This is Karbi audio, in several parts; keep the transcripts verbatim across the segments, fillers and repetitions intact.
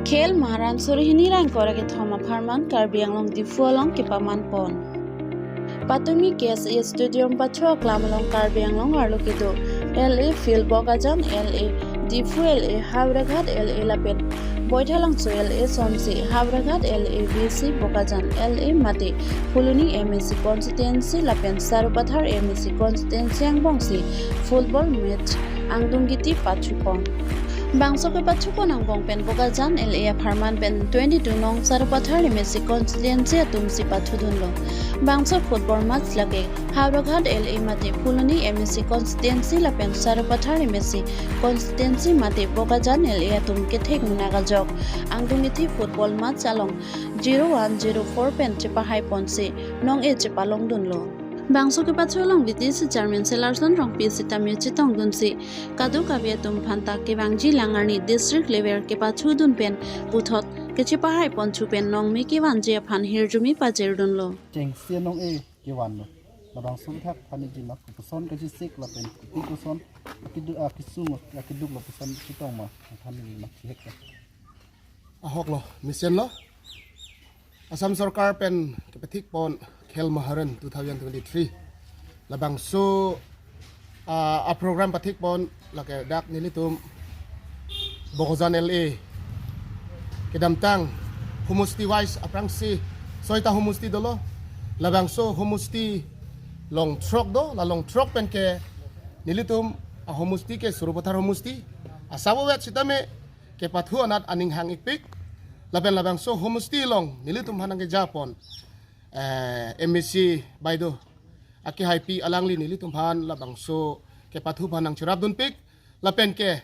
Khel Maharan suri hini ra ingkoi ra kethom apharman Karbi Anglong Diphu along kepaman pon. Patumi K S A Stadium pathu aklam along Karbi Anglong arlo kedo L A Field Bokajan L A, Diphu L A, Howraghat L A lapen Baithalangso L A sonsi Howraghat L A, V C Bokajan L A mate Phuloni M A C constituency lapen Sarupathar M A C constituency angbongsi football match angdung kiti pathu pon. Bangso kepathu pon angbong pen Bokajan L A apharman pen twenty-two nong Sarupathar M A C constituency atumsi pathudunlo. Bangso football match lake Howraghat L A mate Phuloni M A C constituency lapen Sarupathar M A C constituency mate Bokajan L A atum kethek munak ajok angdung kiti football match along zero one zero four pen chepahai ponsi nong-e chepalongdunlo. Bangso kepathu along V D C chairman Selarson Rongpi sitame chetongdunsi kadokave atum aphanta kevangji lang arni district level kepathudun pen puthot kechepahai ponthu pen nongme kevanji aphan hirjume pajirdunlo. Chengsi nong-e kevanlo. Labangso thak thani jinak kopuson kachesik lapen kopi koson akidu akisung akiduk lapuson chetong ma thani jinak chihek. Ahok lo, mesen lo. Assam Sorkar pen kepathik pon Khel Maharan two thousand twenty-three. Labangso ah, a program pathik pon lake dak nelitum Bokajan L A kedamtang homosti wise aphrangsi soita homosti dolo. Labangso homosti long throk do, la long throk pen ke nelitum a homosti ke Sarupathar homosti. Asabo vet sitame kepathu anat aning hang-ikpik. Lapen labangso homosti along nelitum aphan nangkeja pon eh, M A C baido akehaipi alangli nelitum aphan labangso kepathu aphan nangcherapdunpik. Lapen ke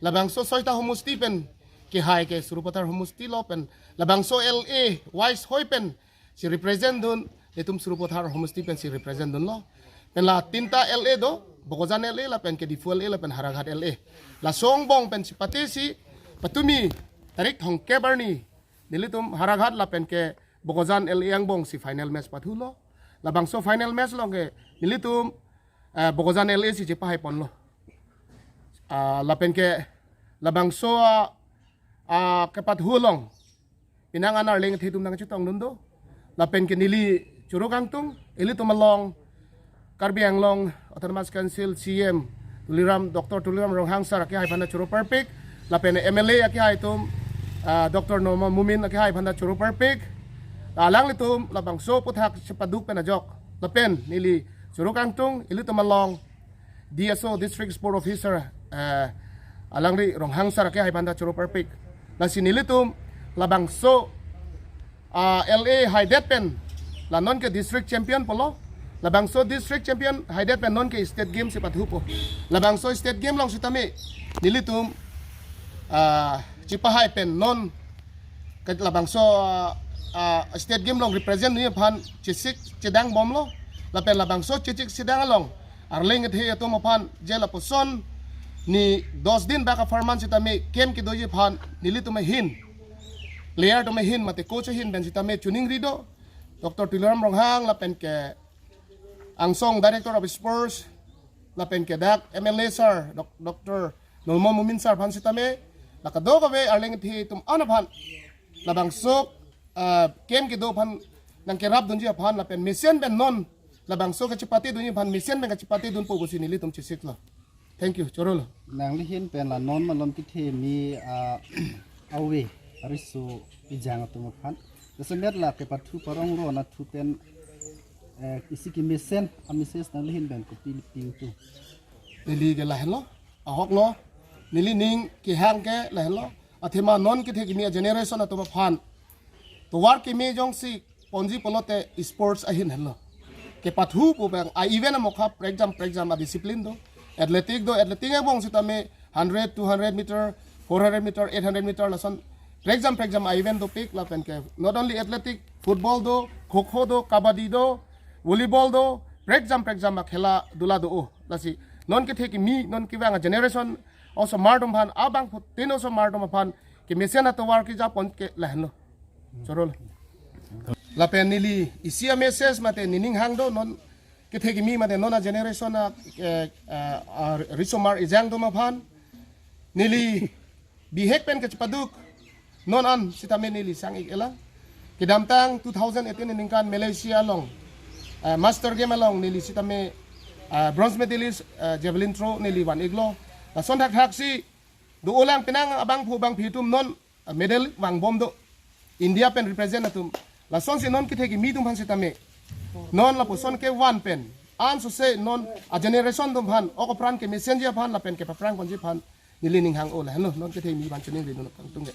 labangso soita homosti pen kehai ke Sarupathar homosti lo pen labangso L A wise hoi pensi represent dun, nelitum Sarupathar homosti pensi represent dunlo. Pen la tinta L A do, Bokajan L A lapen ke Diphu L A lapen Howraghat L A. Laso angbong pensi patesi patumi tarik thomkep arni nelitum Howraghat lapen ke Bokajan L A angbongsi final match pathulo. Labangso final match along ke nelitum eh, Bokajan L A si chepahai ponlo. Ah, lapen ke labangso ah, ah, kepathu along penang an arleng the atum nangchetongdun do. Lapen ke neli choro kangtung, ilitum along Karbi Anglong Autonomous Council C M Tuliram, Doctor Tuliram Ronghang sir akehai aphan ta choro parpik, lapen M L A akehai atum, ah, Doctor Numal Momin akehai aphan ta choro parpik. Alanglitum labangso aputhak chepaduk pen ajok. Lapen neli choro kangtung, ilitum along D S O, District Sport Officer, eh, alangli Ronghang sir akehai aphan ta choro parpik. Lasi nelitum labangso ah, L A haidet pen la non ke district champion pulo. Labangso district champion haidet pen non ke state game si pathupo. Labangso state game along sitame nelitum ah, chepahai pen non ke labangso ah, ah, state game along represent dunji aphan chesik chedang bomlo. Lapen labangso chesik chedang along arleng kethe atum aphan je lapuson ni dos din bak apharman sitame camp kedoji aphan nelitum ahin, player atum ahin mate coach ahin pen sitame choningri do, Doctor Tuliram Ronghang lapen ke angsong Director of Sports, lapen ke dak M L A sir, Doc-, Doctor Numal Momin sir aphan sitame, la kadokave arleng kethe atum an aphan labangso ah, camp kedo aphan nangkerapdunji aphan lapen mesen pen non labangso kachepatedunji aphan mesen pen kachepatedunpo pusi nelitum chesiklo. Thank you, chorolo. Nangli ahin pen la non malom kethemi ah, ave ariso ejang atum aphan. Jasemet la kepathu parong ro na thu pen eh, isi kemesen a message nangli ahin pen kopi pingtu. Neli ke lahenlo, ahok lo, neli ning kehang ke lahenlo. Athema non kethe kimi a generation atum aphan tovar kimi jongsi ponji pulote sports ahin henlo. Kepathu pu bang a event amokha prekjam prekjam a discipline do. Athletic do, athletic angbong sitame hundred, two hundred meter, four hundred meter, eight hundred meter lason prekjam prekjam a event dopik lapen ke not only athletic, football do, kho kho do, kabaddi do, volleyball do, prekjam prekjam a khela dula do o. Lasi non kethe kimi, non kevang a generation osomar atum aphan, abangphutin osomar atum aphan kemesen atovar keja pon ke lahenlo. Chorolo. Lapen neli isi a message mate nening hang do non kethe kimi mate non a generation a, eh, eh, a risomar ejang atum aphan. Neli bihek pen kachepaduk Non an sitame neli sang-ik-et lang. Kedamtang two thousand eighteen aningkan Malaysia along, eh, Master Game along neli sitame, eh, bronze medalist, eh, javelin throw neli van-iklo. Lason thakthaksi do-olang, penang abangphu bangphi atum non, eh, medal vangbom do, India pen represent atum. Lasonsi non kethe kimi atum aphan sitame, non lapuson kevan pen ansose non a generation atum aphan, ok apran kemesen ji aphan lapen kepaphrang ponji aphan neli ning hang-o lahenlo, non kethe kimi aphan chiningri dun kangtung ke.